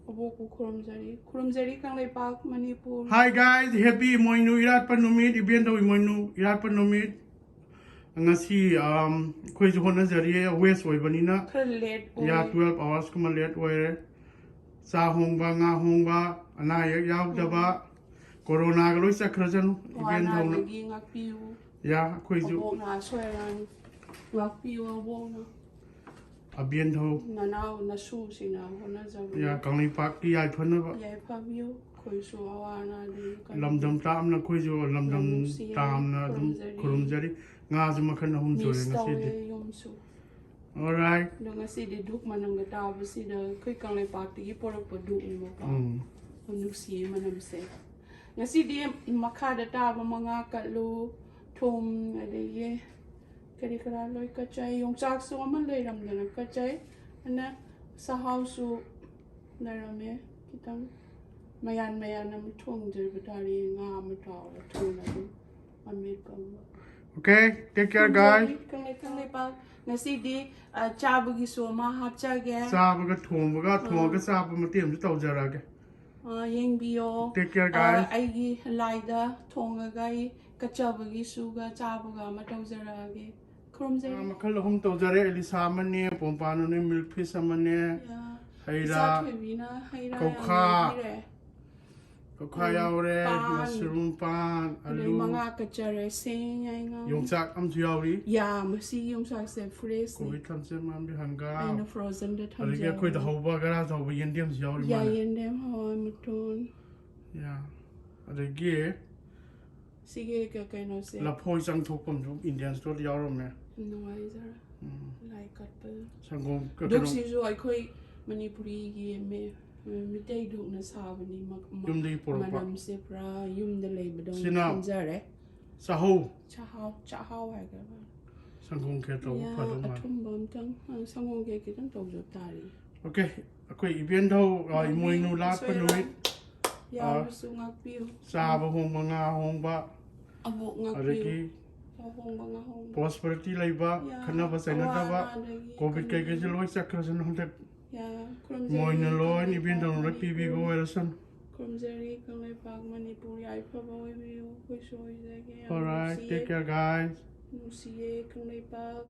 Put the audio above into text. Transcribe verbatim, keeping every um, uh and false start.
ꯑꯕꯣꯛꯄꯨ ꯈꯨꯔꯨꯝꯖꯔꯤ, ꯈꯨꯔꯨꯝꯖꯔꯤ Kangleipak Manipur. Hi guys, happy ꯏꯃꯣꯏꯅꯨ ꯏꯔꯥꯠꯄ ꯅꯨꯃꯤꯠ, ꯏꯕꯦꯟꯗꯧ ꯏꯃꯣꯏꯅꯨ ꯏꯔꯥꯠꯄ ꯅꯨꯃꯤꯠ꯫ ꯉꯁꯤ, um, ꯑꯩꯈꯣꯏꯁꯨ ꯍꯣꯠꯅꯖꯔꯤꯌꯦ, ꯋꯦꯁ ꯑꯣꯏꯕꯅꯤꯅ꯫ ꯈꯔ ꯂꯦꯠ ꯌꯥ, ꯑꯣꯏ꯫ ꯇꯨꯋꯦꯜꯐ ꯑꯋꯥꯔꯁꯀꯨꯝꯕ ꯂꯦꯠ ꯑꯣꯏꯔꯦ꯫ ꯆꯥ ꯍꯣꯡꯕ, ꯉꯥ ꯍꯣꯡꯕ, ꯑꯅꯥ ꯑꯌꯦꯛ ꯌꯥꯎꯗꯕ, ꯀꯣꯔꯣꯅꯥꯒ ꯂꯣꯏ ꯆꯠꯈ꯭ꯔꯖꯅꯨ, ꯏꯕꯦꯟꯗꯧꯅ꯫ ꯋꯥꯅꯥꯗꯒꯤ ꯉꯥꯛꯄꯤꯌꯨ꯫ ꯌꯥ, ꯑꯩꯈꯣꯏꯁꯨ ꯑꯕꯣꯛꯅ ꯑꯁꯣꯏ ꯑꯔꯥꯟ ꯉꯥꯛꯄꯤꯌꯨ ꯑꯕꯣꯛꯅ꯫ ꯑꯕꯦꯟꯗꯧ꯫ ꯅꯅꯥꯎ ꯅꯁꯨꯁꯤꯡꯅ ꯍꯣꯠꯅꯖꯕꯅꯤ꯫ ꯌꯥ, ꯀꯪꯂꯩꯄꯥꯛꯀꯤ ꯌꯥꯏꯐꯅꯕ꯫ ꯌꯥꯏꯐꯕꯤꯌꯨ꯫ ꯑꯩꯈꯣꯏꯁꯨ ꯑꯋꯥ ꯑꯅꯥꯗꯒꯤ ꯀꯟꯕꯤꯌꯨ꯫ ꯂꯝꯗꯝ ꯇꯥꯝꯅ ꯑꯩꯈꯣꯏꯁꯨ ꯂꯝꯗꯝ ꯌꯥꯝ ꯅꯨꯡꯁꯤꯌꯦ, ꯇꯥꯝꯅ ꯑꯗꯨꯝ ꯈꯨꯔꯨꯝꯖꯔꯤ꯫ ꯈꯨꯔꯨꯝꯖꯔꯤ꯫ ꯉꯥꯁꯨ ꯃꯈꯜ ꯑꯍꯨꯝ ꯁꯨꯔꯦ ꯃꯤꯁ ꯉꯁꯤꯗꯤ꯫ ꯇꯧꯋꯦ ꯌꯨꯝꯁꯨ꯫ Alright. ꯑꯗꯣ ꯉꯁꯤꯗꯤ ꯙꯨꯛ ꯃꯅꯝꯒ ꯇꯥꯕꯁꯤꯗ ꯑꯩꯈꯣꯏ ꯀꯪꯂꯩꯄꯥꯛꯇꯒꯤ ꯄꯣꯔꯛꯄ ꯙꯨꯛꯅꯦꯕꯀꯣ꯫ ꯎꯝ꯫ ꯌꯥꯝ ꯅꯨꯡꯁꯤꯌꯦ ꯃꯅꯝꯁꯦ꯫ ꯉꯁꯤꯗꯤ ꯃꯈꯥꯗ ꯇꯥꯕ ꯃꯉꯥ ꯀꯠꯂꯨ, ꯊꯨꯝ, ꯑꯗꯒꯤ ꯀꯔꯤ ꯀꯔꯥ ꯂꯣꯏ ꯀꯠꯆꯩ꯫ ꯌꯣꯡꯆꯥꯛꯁꯨ ꯑꯃ ꯂꯩꯔꯝꯗꯅ ꯀꯠꯆꯩ꯫ ꯑꯗꯨꯅ ꯆꯥꯛꯍꯥꯎꯁꯨ ꯂꯩꯔꯝꯃꯦ ꯈꯤꯇꯪ꯫ ꯃꯌꯥꯟ ꯃꯌꯥꯟ ꯑꯃ ꯊꯣꯡꯖꯕ ꯇꯥꯔꯦ꯫ ꯉꯥ ꯑꯃ ꯇꯥꯎꯔ ꯊꯣꯡꯉꯒ ꯑꯃꯦꯠꯄ ꯑꯃ꯫ Okay, take care, guys. ꯈꯪꯂꯩ-, ꯈꯪꯂꯩꯄꯥꯛ꯫ ꯉꯁꯤꯗꯤ, ꯑ, ꯆꯥꯕꯒꯤꯁꯨ ꯑꯃ ꯍꯥꯞꯆꯒꯦ꯫ ꯆꯥꯕꯒ ꯊꯣꯡꯕꯒ, ꯑꯥ꯫ ꯊꯣꯡꯉꯒ ꯆꯥꯕ ꯃꯇꯦꯛ ꯑꯃꯁꯨ ꯇꯧꯖꯔꯛꯑꯒꯦ꯫ ꯑ, ꯌꯦꯡꯕꯤꯌꯣ꯫ Take care, ꯑ, guys. ꯑꯩꯒꯤ ꯂꯥꯏꯗ ꯊꯣꯡꯉꯒ ꯑꯩ ꯀꯠꯆꯕꯒꯤꯁꯨꯒ ꯆꯥꯕꯒ ꯑꯃ ꯇꯧꯖꯔꯛꯑꯒꯦ꯫ ꯈꯨꯔꯨꯝꯖꯔꯤ꯫ ꯉꯥ ꯃꯈꯜ ꯑꯍꯨꯝ ꯇꯧꯖꯔꯦ, ꯑꯦꯂꯤꯁꯥ ꯑꯃꯅꯦ, ꯄꯣꯝꯄꯥꯟ ꯑꯃꯅꯦ, ꯃꯤꯜꯛ ꯐꯤꯁ ꯑꯃꯅꯦ, ꯌꯥ꯫ ꯍꯩ ꯏꯆꯥ ꯔꯥ, ꯊꯣꯏꯕꯤꯅ ꯍꯩ ꯔꯥ ꯌꯥꯝ ꯀꯧꯈꯥ꯫ ꯂꯩꯕꯤꯔꯦ꯫ ꯀꯧꯈꯥ ꯎꯝ, ꯌꯥꯎꯔꯦ, ꯄꯥꯟ꯫ ꯃꯁꯔꯨꯝ, ꯄꯥꯟ, ꯑꯗꯩ ꯑꯂꯨ, ꯃꯉꯥ ꯀꯠꯆꯔꯦ, ꯁꯦꯡ ꯌꯥꯏꯉꯪ꯫ ꯌꯣꯡꯆꯥꯛ ꯑꯃꯁꯨ ꯌꯥꯎꯔꯤ꯫ ꯌꯥ, ꯃꯁꯤ ꯌꯣꯡꯆꯥꯛꯁꯦ ꯐ꯭ꯔꯦꯁꯅꯤ꯫ ꯀꯣꯕꯤ, ꯊꯝꯆꯦꯠ, ꯃꯥꯟꯕꯤ, ꯍꯪꯒꯥꯝ, ꯑꯩꯅ ꯐ꯭ꯔꯣꯖꯟꯗ ꯑꯗꯒꯤ ꯑꯩꯈꯣꯏꯗ ꯍꯧꯕ ꯒꯔꯥꯖ ꯍꯧꯕ ꯌꯦꯟꯗꯦꯝꯁꯨ ꯌꯥꯎꯔꯤ ꯌꯥ, ꯃꯥꯜꯂꯦ꯫ ꯌꯦꯟꯗꯦꯝ, ꯍꯋꯥꯏ ꯃꯇꯣꯟ꯫ ꯌꯥ꯫ ꯑꯗꯒꯤ ꯁꯤꯒꯤ ꯀ-, ꯀꯩꯅꯣꯁꯦ꯫ ꯂꯐꯣꯏ ꯆꯪꯊꯣꯛꯐꯝꯁꯨ ꯏꯟꯗꯤꯌꯥꯟ ꯁ꯭ꯇꯣꯔꯗ ꯌꯥꯎꯔꯝꯃꯦ꯫ ꯌꯥꯝ ꯅꯨꯡꯉꯥꯏꯖꯔꯦ꯫ ꯎꯝ꯫ ꯂꯥꯏ ꯀꯠꯄ꯫ ꯁꯪꯒꯣꯝ ꯀ-, ꯀꯩꯅꯣ꯫ ꯙꯨꯛꯁꯤꯁꯨ ꯑꯩꯈꯣꯏ ꯃꯅꯤꯄꯨꯔꯤꯒꯤ ꯃꯦ-, ꯃꯤꯇꯩ ꯙꯨꯛꯅ ꯁꯥꯕꯅꯤ꯫ ꯃ-, ꯃ-, ꯌꯨꯝꯗꯒꯤ ꯄꯨꯔꯛꯄ꯫ ꯃꯅꯝꯁꯦ ꯄꯨꯔꯥ ꯌꯨꯝꯗ ꯂꯩꯕꯗꯧꯅ ꯁꯤꯅ ꯈꯟꯖꯔꯦ꯫ ꯆꯥꯍꯧ꯫ ꯆꯥꯍꯥꯎ, ꯆꯥꯍꯥꯎ ꯍꯥꯏꯒꯗ꯭ꯔꯥ? ꯁꯪꯒꯣꯝ ꯈꯦꯔ ꯇꯧꯕ ꯌꯥ, ꯐꯗꯧ ꯃꯥꯜꯂꯦ꯫ ꯑꯊꯨꯝꯕ ꯑꯃꯇꯪ, ꯑ, ꯁꯪꯒꯣꯝ ꯈꯦꯔ ꯈꯤꯇꯪ ꯇꯧꯖ ꯇꯥꯔꯦ꯫ Okay, ꯑꯩꯈꯣꯏ ꯏꯕꯦꯟꯙꯧ, ꯑ, ꯏꯃꯣꯏꯅꯨ ꯂꯥꯠꯄ ꯑꯁꯣꯏ ꯑꯔꯥꯟ ꯅꯨꯃꯤꯠ, ꯌꯥꯎꯔꯁꯨ ꯉꯥꯛꯄꯤꯌꯨ꯫ ꯆꯥꯕ ꯍꯣꯡꯕ, ꯉꯥ ꯍꯣꯡꯕ, ꯑꯕꯣꯛ ꯉꯥꯛꯄꯤꯌꯨ꯫ ꯑꯗꯒꯤ ꯑꯍꯣꯡꯕ ꯉꯥꯍꯣꯡꯕ꯫ prosperity ꯂꯩꯕ, ꯌꯥ, ꯈꯠꯅꯕ ꯆꯩꯅꯗꯕ, ꯑꯋꯥ ꯑꯅꯥꯗꯒꯤ ꯀꯣꯚꯤꯗ ꯀꯩꯀꯩꯁꯦ ꯀꯟꯕꯤꯌꯨ꯫ ꯂꯣꯏ ꯆꯠꯈ꯭ꯔꯁꯅꯨ ꯍꯟꯗꯛ꯫ ꯌꯥ, ꯈꯨꯔꯨꯝꯖꯔꯤ ꯃꯣꯏꯅ ꯂꯣꯏꯅ ꯀꯪꯂꯩꯄꯥꯛ ꯏꯕꯦꯟꯗꯧꯅ ꯃꯅꯤꯄꯨꯔ꯫ ꯄꯤꯕꯤꯕ ꯑꯣꯏꯔꯁꯅꯨ꯫ ꯈꯨꯔꯨꯝꯖꯔꯤ ꯀꯪꯂꯩꯄꯥꯛ ꯃꯅꯤꯄꯨꯔ, ꯌꯥꯏꯐꯕ ꯑꯣꯏꯕꯤꯌꯨ꯫ ꯑꯩꯈꯣꯏꯁꯨ ꯑꯣꯏꯖꯒꯦ꯫ ꯌꯥꯝ Alright, ꯅꯨꯡꯁꯤꯌꯦ꯫ Take care, guys. ꯅꯨꯡꯁꯤꯌꯦ ꯀꯪꯂꯩꯄꯥꯛ꯫